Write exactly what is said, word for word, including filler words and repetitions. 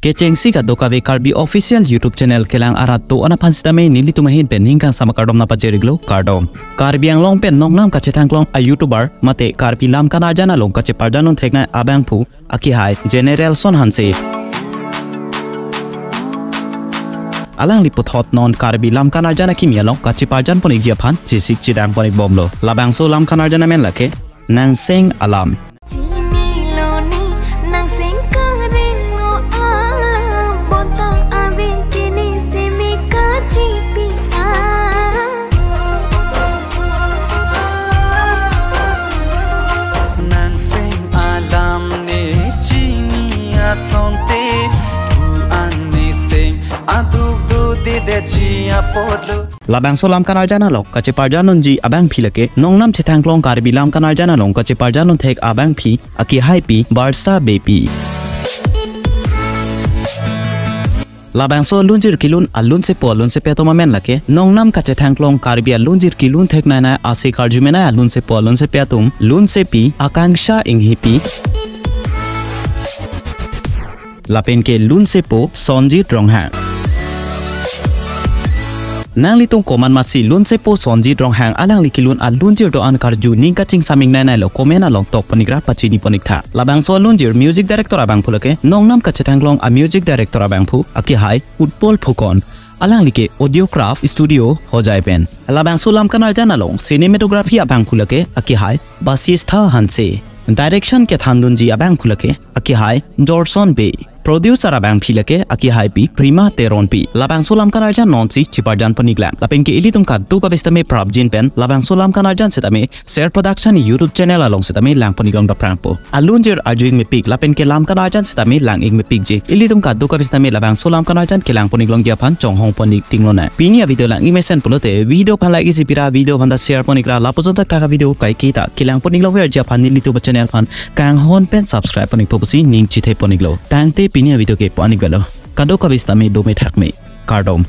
Kechengsi kadokave Karbi Official YouTube Channel kelang arat do-an aphan sitame nelitum ahin pen ning kangsam akardom nangpajir-iklo, kardom. Karbi Anglong pen nongnam kachethangklong a-YouTuber mate Karbi lam kan-arjan along kacheparjan un theknei abangphu akihai Generation Hanse. Alangli puthot non Karbi lam kan-arjan akimi along kacheparjan pon-ikji aphan chesik chedang pon-ikbomlo. Labangso lam kan-arjan amen lake Nangseng Alam. Chinilo ne, nangseng kareng lo alam, botang ave ke ne seme kachipi a. Nangseng alam ne chini asonte, pu-an ne seng aduk dodedetji apotlo. Labangso lam kan-arjan along kacheparjan unji abangpi lake nongnam chethangklong Karbi lam kan-arjan along kacheparjan un thek abangpi akihaipi Barsa Beypi. Labangso alunjir kelun alunsepo alunsepi atum amen lake nongnam kachethangklong Karbi alunjir kelun theknei nei ase karjumenei alunsepo alunsepi atum, lunsepi Akangsha Enghipi. Lapen ke lunsepo Sonjit Ronghang. Nanglitum komat masi lunsepo Sonjit Ronghang alangli kelun alunjir do-an karju ning kachingsam-iknei neilo, comment along tok pon-ikra pachini pon-iktha. Labangso alunjir music director abangphu lake nongnam kachethangklong a-music director abangphu akihai Utpal Phukan. Alangli ke Audiocraft Studio Hojai pen. Labangso lam kan-arjan along cinematography abangphu lake akihai Basistha Hanse. Direction kethandunji abangphu lake akihai Dorson Bey. Producer abangpi lake akihaipi Prima Teronpi. Labangso lam kan-arjan nonsi cheparjan pon-iklang. Lapen ke ilitum kadokave sitame prapjin pen labangso lam kan-arjan sitame Ser Production YouTube channel along sitame lang pon-iklong daprangpo. Alunjir arju-ik mepik lapen ke lam kan-arjan sitame lang-ik mepikji. Ilitum kadokave sitame labangso lam kan-arjan kelang pon-iklongji aphan chonghong pon-ik tinglonang. Pini a-video lang-ik mesen pulote video aphan like isi pira, video aphan ta share pon-ikra, lapuson ta kaka video kaike ta kelang pon-iklongverji aphan nelitum a-channel aphan kanghon pen subscribe pon-ikpo pusi ning chithek pon-iklo. Tangte pini a-video ke pu-an-ikvelo. Kadokave sitame dome thakme. Kardom.